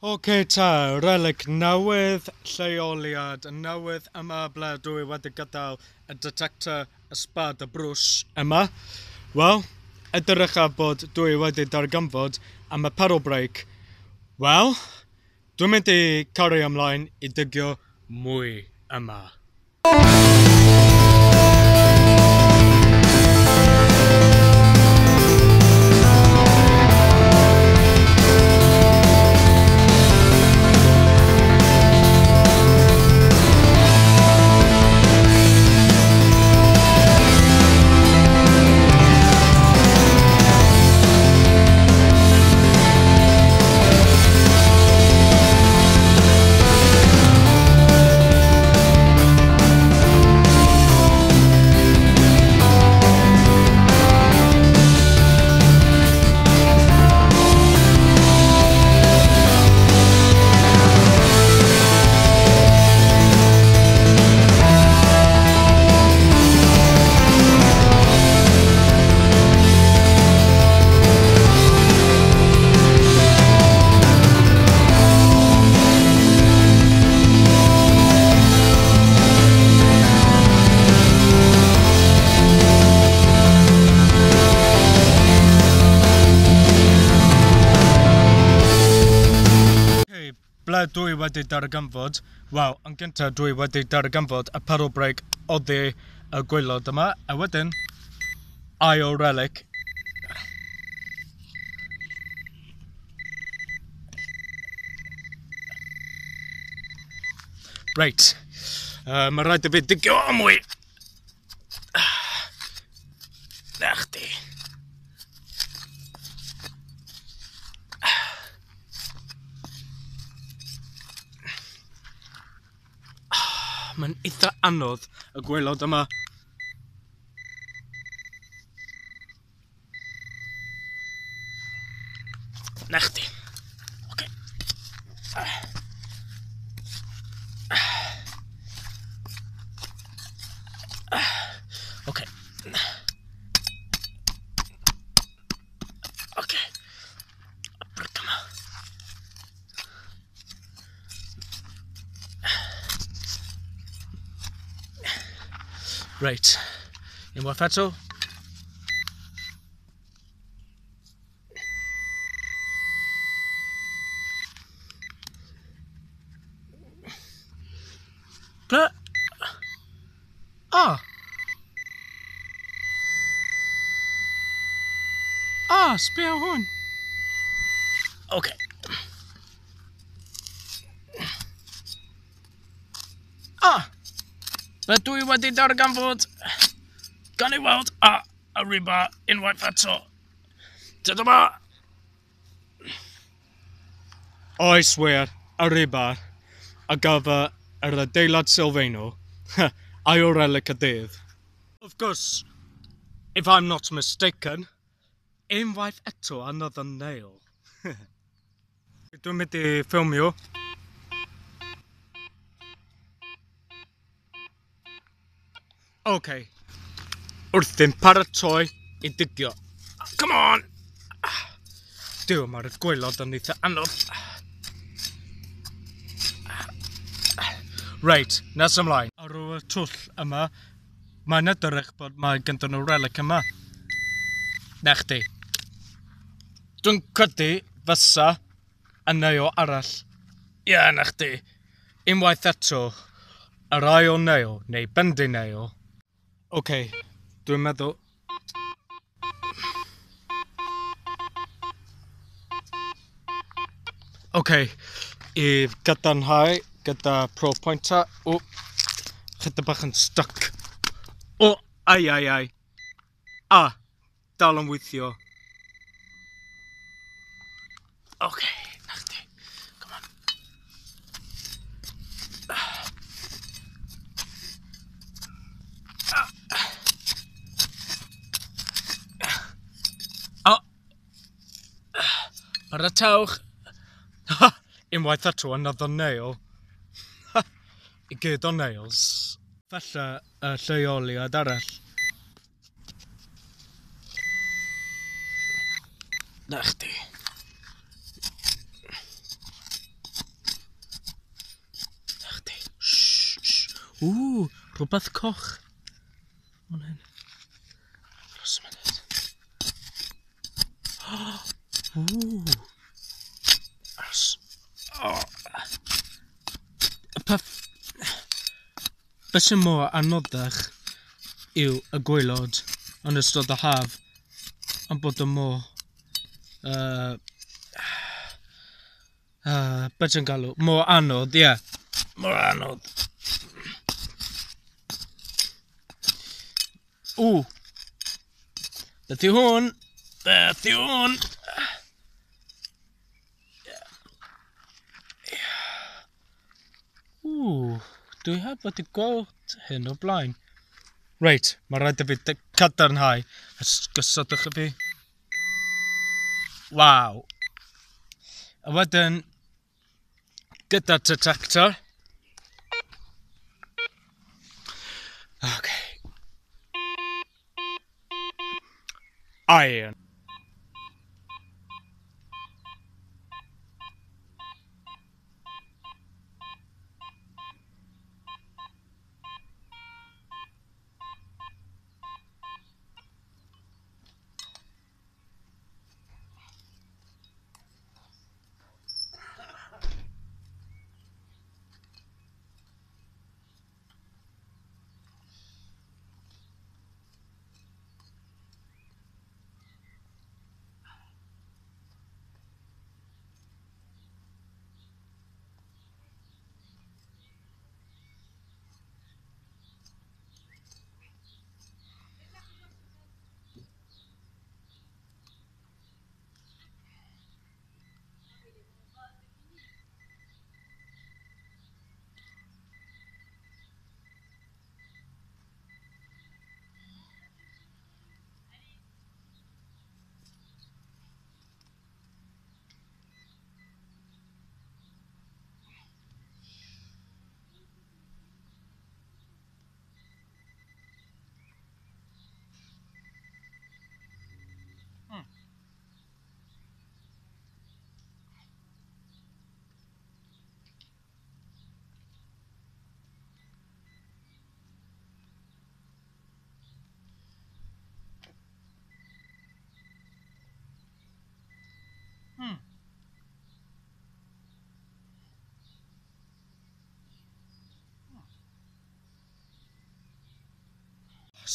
Oce ta, relic newydd, lleoliad newydd yma ble dwi wedi gadael y detector, y spad, y brwsh yma. Wel, edrychaf bod dwi wedi darganfod am y pedal brake. Wel, dwi'n mynd i cario ymlaen i digio mwy yma. Okay, ble dwi wedi darganfod? Wel, yn gyntaf dwi wedi darganfod y pedal brake oddi y gwaelod yma, a wedyn ail relic. Reit, mae rhaid i fi digio am mwy. Na chdi. Mae'n eitha anodd y gwaelod yma. Na chdi. Oce. Oce. Oce. Y bric yma. Reit. Unwaith eto. Ble? Ah! Ah, sbia hwn! Oce. Ah! Be dwi wedi darganfod? Gan i weld a y rebar unwaith eto. Dyma! Oes wir, y rebar ar gyfer yr adeilad sylfaenol, ail relic y dydd. Of course, if I'm not mistaken, unwaith eto another nail. Dwi'n mynd i ffilmio. Okay. Wrth paratoi i digio. Come on! Duw, mae'r gwaelod yn eitha anodd. Reit, nes ymlaen. Ar ôl y twll yma, mae'n edrych bod mae gyda nhw relic yma. Na chdi. Dwi'n credu fysa y nail arall. Ie, yeah, na chdi. Unwaith eto, yr ail nail, neu bendy nail. Oce, okay, dwi'n meddwl. Oce, okay, i gadarnhau gyda pro pointer. O, chydig bach yn stuck. O, ai, ai, ai. A, dal yn weithio. Oce, okay, na chdi. Come on. O! Paratowch! Unwaith eto, another nail. I gyd o nails. Falle y lleoliad arall. Na chdi. Ww, rhywbeth coch. Mae'n hyn. Dros y munud. Ww. Aros. Oh. Y peth... Be sy'n mor anoddach yw y gwaelod yn ystod y haf yn bod yn mor... Be ti'n galw? Mor anodd, ie. Yeah. Mor anodd. Ww. Beth yw hwn? Beth yw hwn? Ww, dwi heb wedi gweld hyn o blaen. Reit, mae rhaid i fi cadarnhau. Ysgysodwch i fi. Waw. A wedyn, gyda'r detector. Okay. Iron.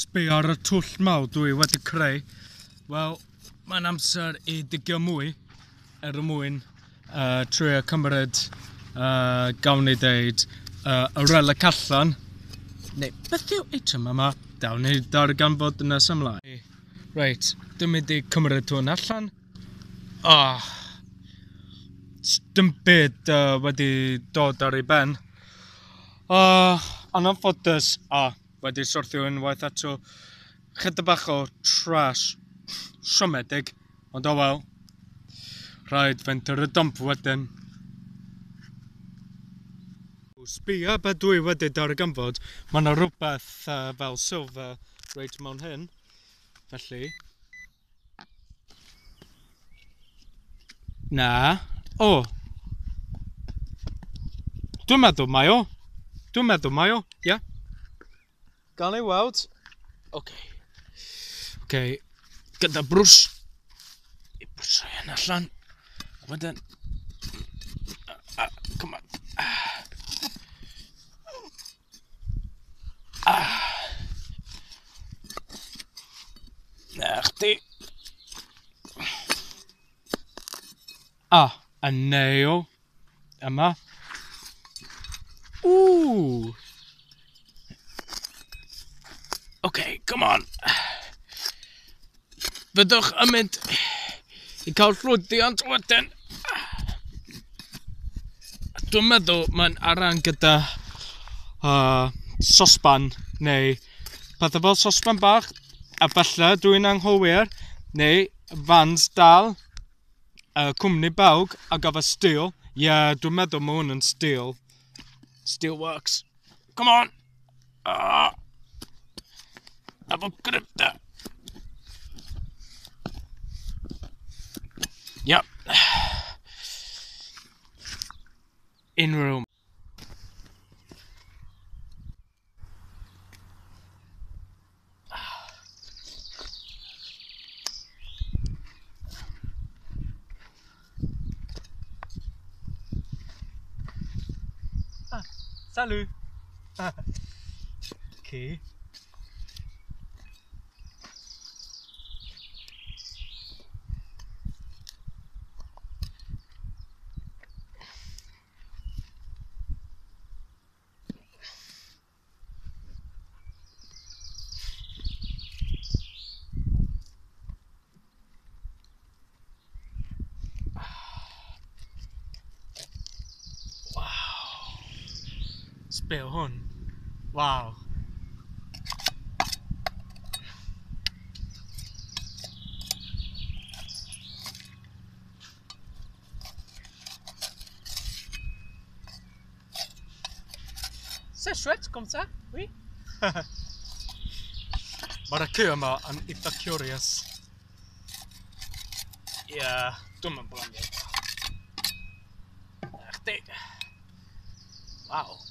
Sbio ar y twll mawr dwi wedi creu. Wel, mae'n amser i digio mwy er mwyn trio cymryd, gawn ni ddeud, y relic allan. Neu, beth yw eitem yma? Dawn ni darganfod nes ymlaen. Reit, dwi'n mynd i cymryd hwn allan. Ah, dim byd wedi dod ar ei ben. Anffodus, wedi syrthio unwaith eto. Chydig bach o trash. Siomedig, ond o wel. Rhaid fynd i'r dump wedyn. Sbia be dwi wedi darganfod. Mae yna rhywbeth fel silver reit mewn hyn. Felly... Na. O! Dwi'n meddwl mae o. Dwi'n meddwl mae o, ie. Yeah. Gael ei weld. Oce. Oce. Gyda brwsh. I brwsio hyn allan. A wedyn... Come on. Na chdi. A nail. Yma. Ww! Okay, come on. Fyddwch yn mynd i cael llwyddiant wedyn. Dwi'n meddwl mae'n aran gyda sosban neu pethau fel sosban bach, a falle dwi'n anghywir, neu fans dal, cwmni Belg a gafo steel. Ie, yeah, dwi'n meddwl mae hwn yn steel. Steel works. Come on! Efo gryfder. Yep. In room. Ah, salut! Okay. Sbio hwn. Waw. C'est chouette comme ça, oui. Mae'r ci yma yn eitha curious. Ie, yeah, dwi'n mynd blamio. Na chdi. Waw.